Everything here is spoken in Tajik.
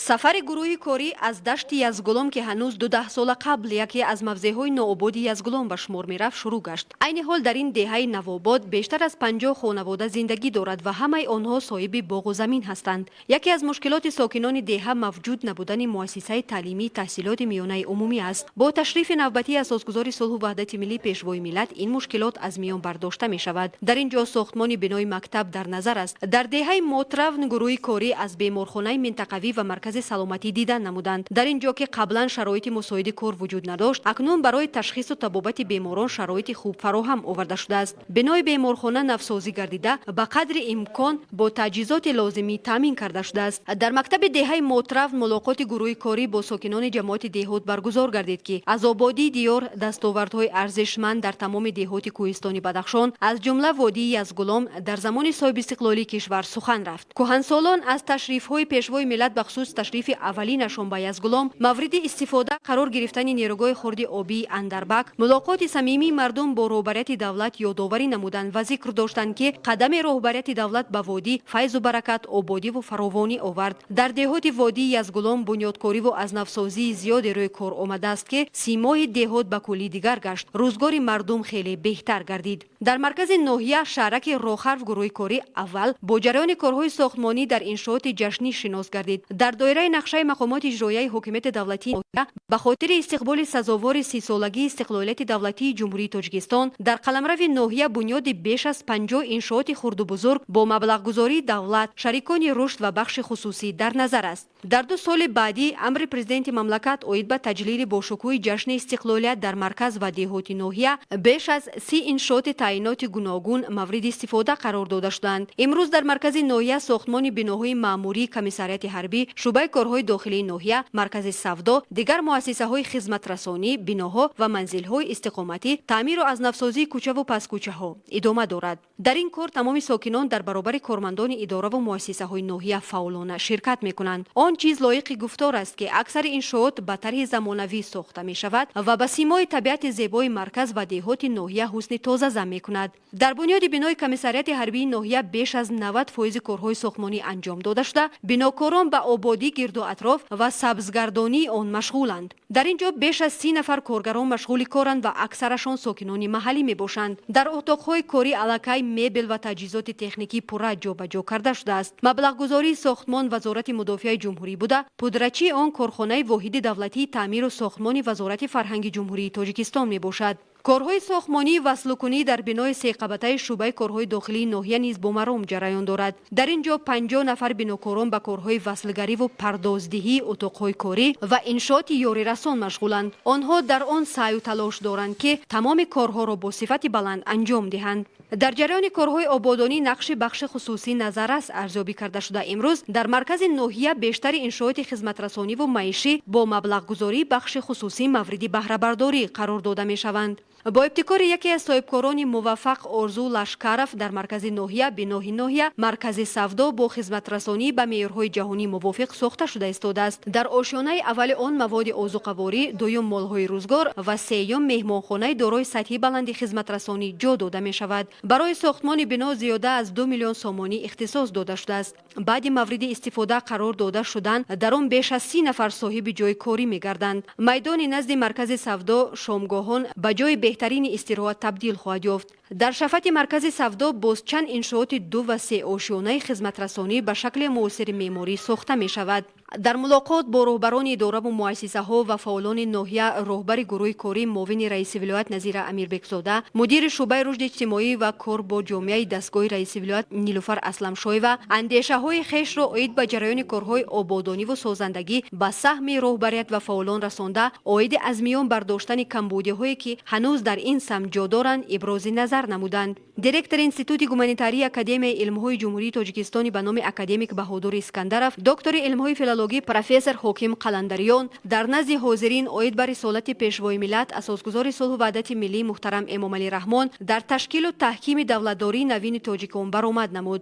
Сафари гурӯҳи корӣ аз дашти Язгулом, ки ҳанӯз 20 сола қабл яке аз мавзеъҳои ноободи Язгулом ба шумор мерафт, шурӯъ гашт. Айни ҳол дар ин деҳаи навобод бештар аз 50 хонавода зиндагӣ дорад ва ҳамаи онҳо соҳиби боғу замин ҳастанд. Яке аз мушкилоти сокинони деҳа мавҷуд набудани муассисаи таълимии таҳсилоти миёнаи умумӣ аст. Бо ташрифи навбатии асосгузори сулҳу ваҳдати миллӣ, Пешвои миллат, ин мушкилот аз миён бардошта мешавад. Дар ин ҷо сохтмони бинои мактаб дар назар аст. Дар деҳаи Мотравн гурӯҳи корӣ аз беморхонаи минтақавӣ ва маркази саломатӣ дидан намуданд. Дар ин ҷо, ки қаблан шароити мусоиди кор вуҷуд надошт, акнун барои ташхису табобати беморон шароити хуб фароҳам оварда шудааст. Бинои беморхона навсозӣ гардида, ба қадри имкон бо таҷҳизоти лозимӣ таъмин карда шудааст. Дар мактаби деҳаи Мотравн мулоқоти гурӯҳи корӣ бо сокинони ҷамоати деҳот баргузор гардид, ки аз ободии диёр, дастовардҳои арзишманд дар тамоми деҳоти кӯҳистони Бадахшон, аз ҷумла водии Язгулом, дар замони соҳибистиқлолии кишвар сухан рафт. Кӯҳансолон аз ташрифҳои Пешвои миллат, бахусус ташрифи аввалинашон ба Язгулом, мавриди истифода қарор гирифтани нерӯгоҳи хурди обии Андарбак, мулоқоти самимии мардум бо роҳбарияти давлат ёдоварӣ намуданд ва зикр доштанд, ки қадами роҳбарияти давлат ба водӣ файзу баракат, ободиву фаровонӣ овард. Дар деҳоти водии Язгулом бунёдкориву аз навсозии зиёде рӯи кор омадааст, ки симои деҳот ба куллӣ дигар гашт, рӯзгори мардум хеле беҳтар гардид. Дар маркази ноҳия, шаҳраки Рохарв, гурӯҳи корӣ аввал бо ҷараёни корҳои сохтмонӣ дар иншооти ҷашнӣ шинос гардид. Дар доираи нақшаи мақомоти иҷроияи ҳокимияти давлатии ноҳия ба хотири истиқболи сазовори 30-солагии истиқлолияти давлатии Ҷумҳурии Тоҷикистон дар қаламрави ноҳия бунёди беш аз 50 иншооти хурду бузург бо маблағгузории давлат, шарикони рушд ва бахши хусусӣ дар назар аст. Дар 2 соли баъдӣ амри Президенти мамлакат оид ба таҷлили бошукӯҳи ҷашни истиқлолият дар марказ ва деҳоти ноҳия беш аз 30 иншооти таъиноти гуногун мавриди истифода қарор дода шуданд. Имрӯз дар маркази ноҳия сохтмони биноҳои маъмурии комиссариати ҳарбӣ, шӯъбаи корҳои дохилии ноҳия, маркази савдо, дигар муассисаҳои хизматрасонӣ, биноҳо ва манзилҳои истиқоматӣ, таъмиру аз навсозии кӯчаву пасткӯчаҳо идома дорад. Дар ин кор тамоми сокинон дар баробари кормандони идораву муассисаҳои ноҳия фаъолона ширкат мекунанд. Он чиз лоиқи гуфтор аст, ки аксари иншоот ба тарҳи замонавӣ сохта мешавад ва ба симои табиати зебои марказ ва деҳоти ноҳия ҳусни тоза зам мекунад. Дар бунёди бинои комиссариати ҳарбии ноҳия беш аз 90 фоизи корҳои сохтмонӣ анҷом дода шуда, бинокорон ба ободӣ гирду атроф ва сабзгардонии он машғуланд. Дар ин ҷо беш аз 30 нафар коргарон машғули коранд ва аксарашон сокинони маҳаллӣ мебошанд. Дар утоқҳои корӣ аллакай мебел ва таҷҳизоти техникӣ пурра ҷобаҷо карда шудааст. Маблағгузории сохтмон Вазорати мудофиаи ҷумҳурӣ буда, пудрачии он корхонаи воҳиди давлатии таъмиру сохтмони Вазорати фарҳанги Ҷумҳурии Тоҷикистон мебошад. Корҳои сохтмонии васлукунӣ дар бинои сеқабатаи шӯъбаи корҳои дохилии ноҳия низ бо маром ҷараён дорад. Дар ин ҷо 50 нафар бинокорон ба корҳои васлгариву пардоздиҳии утоқҳои корӣ ва иншооти ёрирасон машғуланд. Онҳо дар он саъю талош доранд, ки тамоми корҳоро бо сифати баланд анҷом диҳанд. Дар ҷараёни корҳои ободонӣ нақши бахши хусусӣ назаррас арзёбӣ карда шуда, имрӯз дар маркази ноҳия бештари иншооти хизматрасониву маишӣ бо маблағгузории бахши хусусӣ мавриди баҳрабардорӣ қарор дода мешаванд. Бо ибтикори яке аз соҳибкорони муваффақ Орзу Лашкаров дар маркази ноҳия бинои ноҳия маркази савдо бо хизматрасонӣ ба меъёрҳои ҷаҳонӣ мувофиқ сохта шуда истодааст. Дар ошёнаи аввали он маводи озуқаворӣ, дуюм молҳои рӯзгор ва сеюм меҳмонхонаи дорои сатҳи баланди хизматрасонӣ ҷо дода мешавад. Барои сохтмони бино зиёда аз 2 миллион сомонӣ ихтисос дода шудааст. Баъди мавриди истифода қарор дода шудан дар он беш аз 30 нафар соҳиби ҷои корӣ мегарданд. Майдони назди маркази савдо шомгоҳон ба ҷои беҳтарини истироҳат табдил хоҳад ёфт. Дар шафати маркази савдо боз чанд иншооти ду ва се ошёнаи хизматрасонӣ ба шакли муосири меъморӣ сохта мешавад. Дар мулоқот бо роҳбарони идораву муассисаҳо ва фаъолони ноҳия роҳбари гурӯҳи корӣ, муовини раиси вилоят Назира Амирбекзода, мудири шӯъбаи рушди иҷтимоӣ ва кор бо ҷомеаи дастгоҳи раиси вилоят Нилуфар Асламшоева андешаҳои хешро оид ба ҷараёни корҳои ободониву созандагӣ ба саҳми роҳбарият ва фаъолон расонда, оиди аз миён бардоштани камбудиҳое, ки ҳанӯз дар ин самт ҷо доранд, ибрози назар намуданд. Директори Институти гуманитарии Академияи илмҳои Ҷумҳурии Тоҷикистони ба номи академик Баҳодур Искандаров, доктори илмҳои филологӣ, профессор Ҳоким Қаландариён дар назди ҳозирин оид ба рисолати Пешвои миллат, асосгузори сулҳу ваҳдати миллӣ муҳтарам Эмомалӣ Раҳмон дар ташкилу таҳкими давлатдории навини тоҷикон баромад намуд.